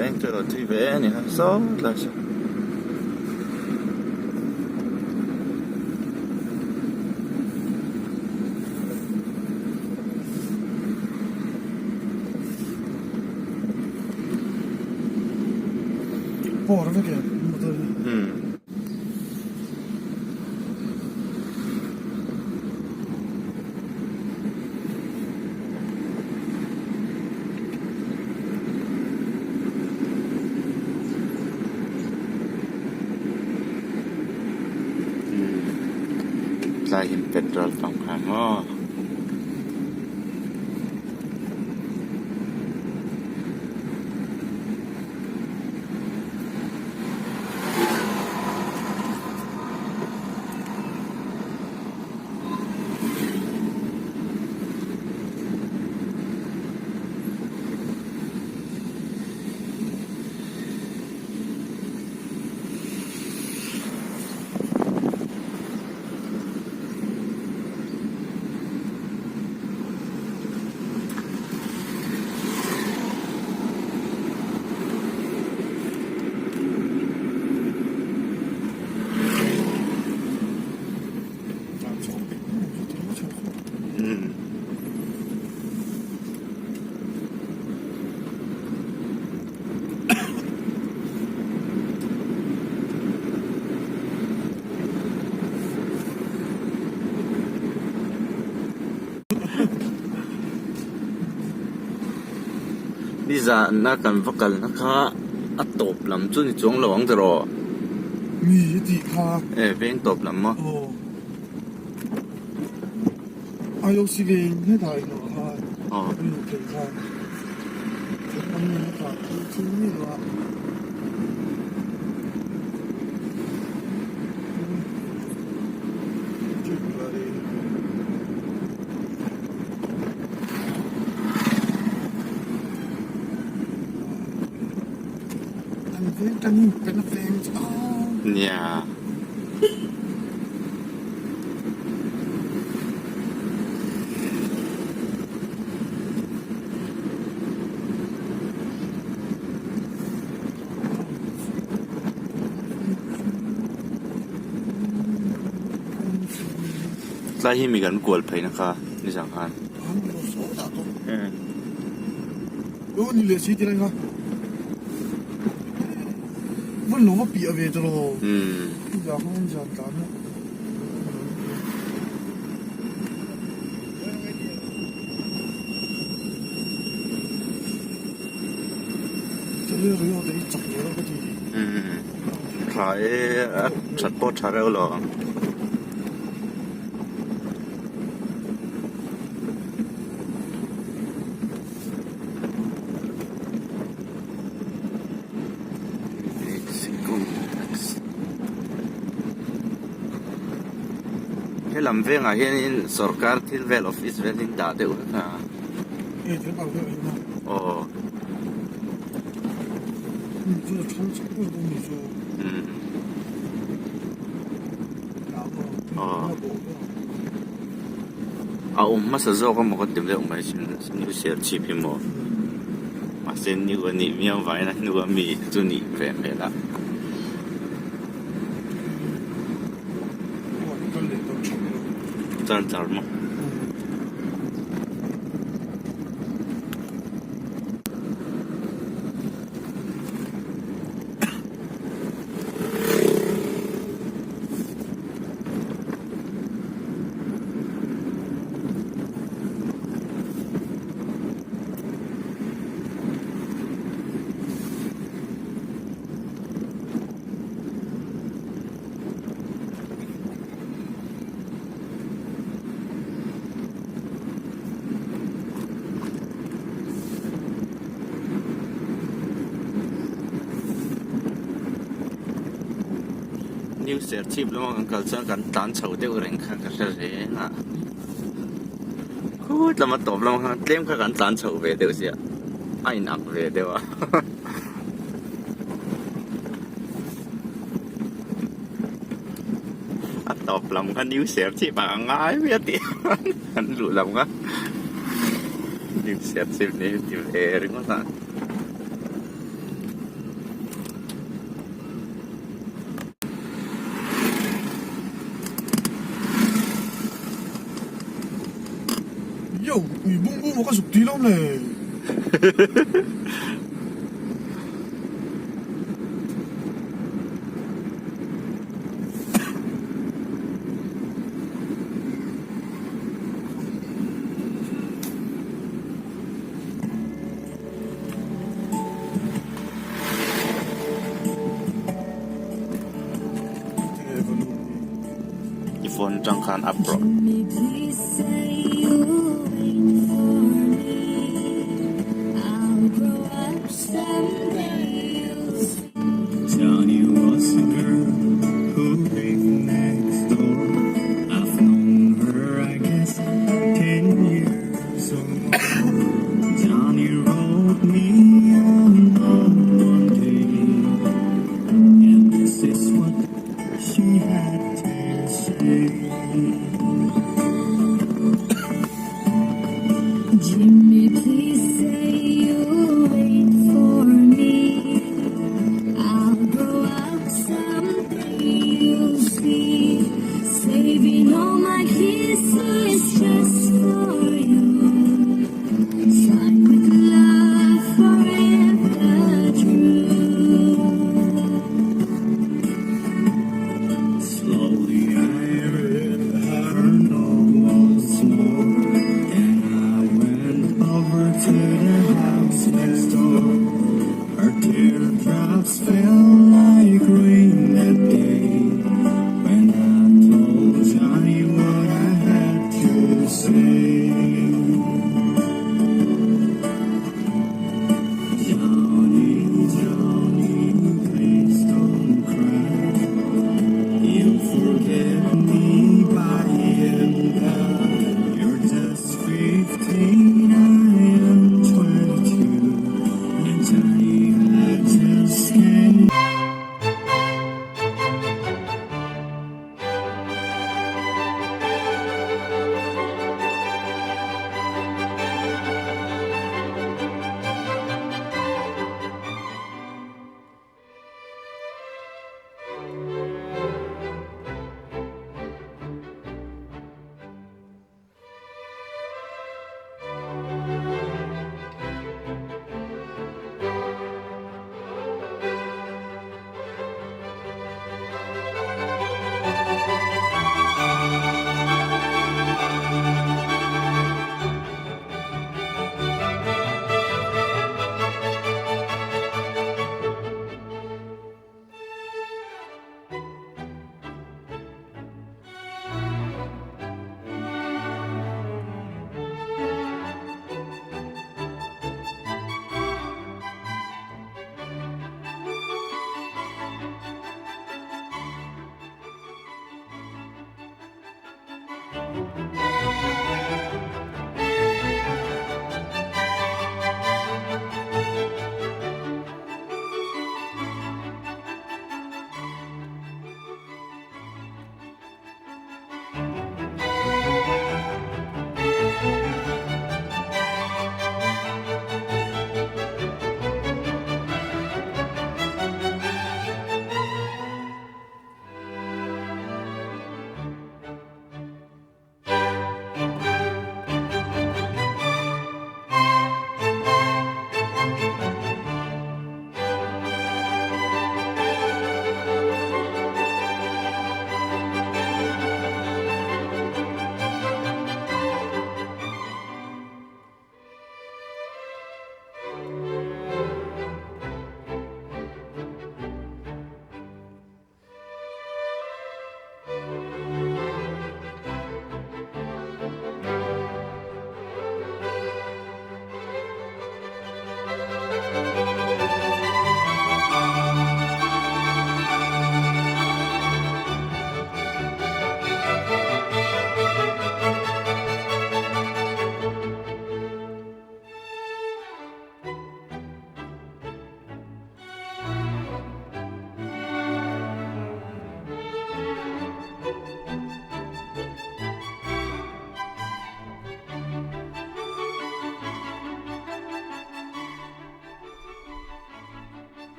Veng chu alo thui ve a ni kha saw tlai saw. Tlai hian petrol pump kha maw. Nizana kan va kalna kha a tawp lam chu ni chuang lo ang tiraw? Mi i tih kha. E veng tawp lam maw? Aw. IOC veng hetah i hnawh kha. Aw. An luh theih kha. An hetah thil thil mi lo a. Nia. Tlai hi mi kan kual pheina kha ni zang khan. Tha e a that pawh tha reuh lo ang. Helam vengah hianin sorkar thil vel office vel hi an dah deuh vek a. Aw. A awm hmasa zawk emaw ka ti deuh mai sin new serchhip hi maw mahse new a nih miau vangin a hnu a mi chu nih ve hmel a. Char char maw. New Serchhip lama kan kal chuan kan tlan chho deuh reng kha ka hre reng a. Khut lama tawp lamah khan tlem kha kan tlan chho ve deuh sia a in ang ve deuh a. A tawp lam kha New Serchhip ah a ngai mai a tih an luh lam kha New Serchhip ni ti ve ringawt a. Yo, ui bung bung maw ka zuk tih lo le. I phone atang khan up rawh.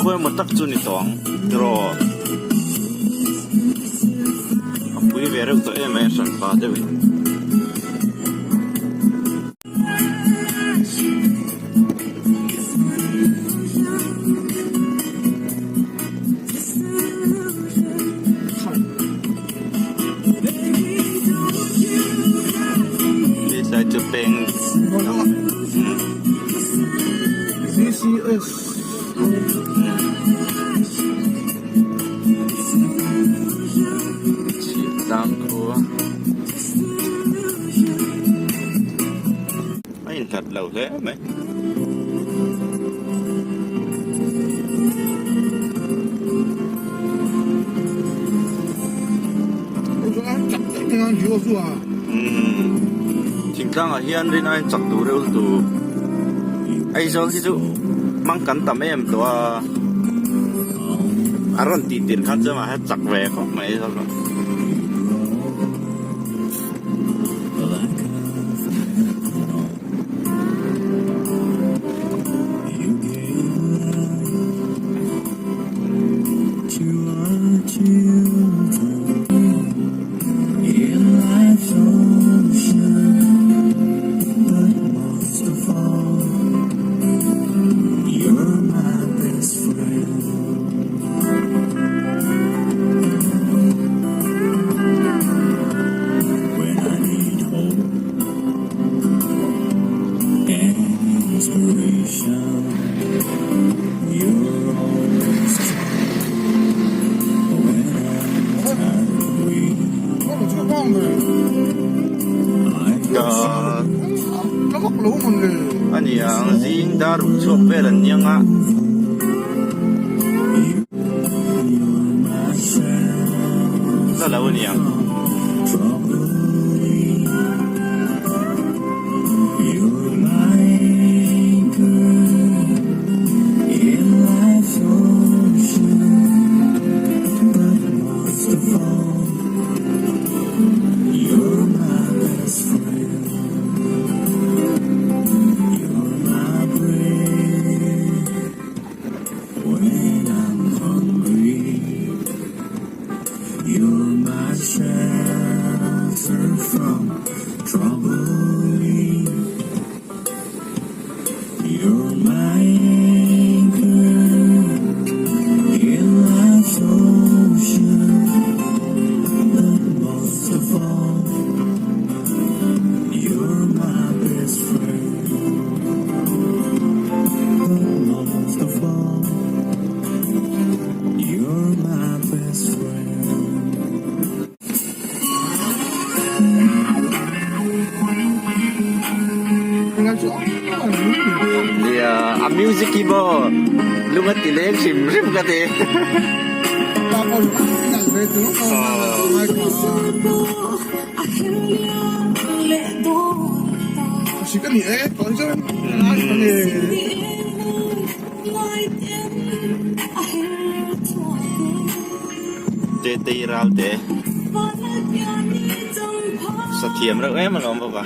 khawi emaw tak chu ni tawh ang tiraw a pui ve reuh tawh em mai a hran pa deuh in. Hetlai chu peng VCS Chhiahtlang khua a inhlat lo hle mai. Thingtlangah hian rin aiin chak tur reuh lutuk Aizawl hi chu hmang kan tam em tawh a a rawn tih tirh khan chuan mahse chak ve khawp mai Aizawl pawh. A ni ang zing dar ruk chhuak vel an niang a. La lo a ni ang. Nia a music hi maw lung a ti leng hrim hrim ka ti. Tetei Ralte sathiam reuh em alawm bawk a.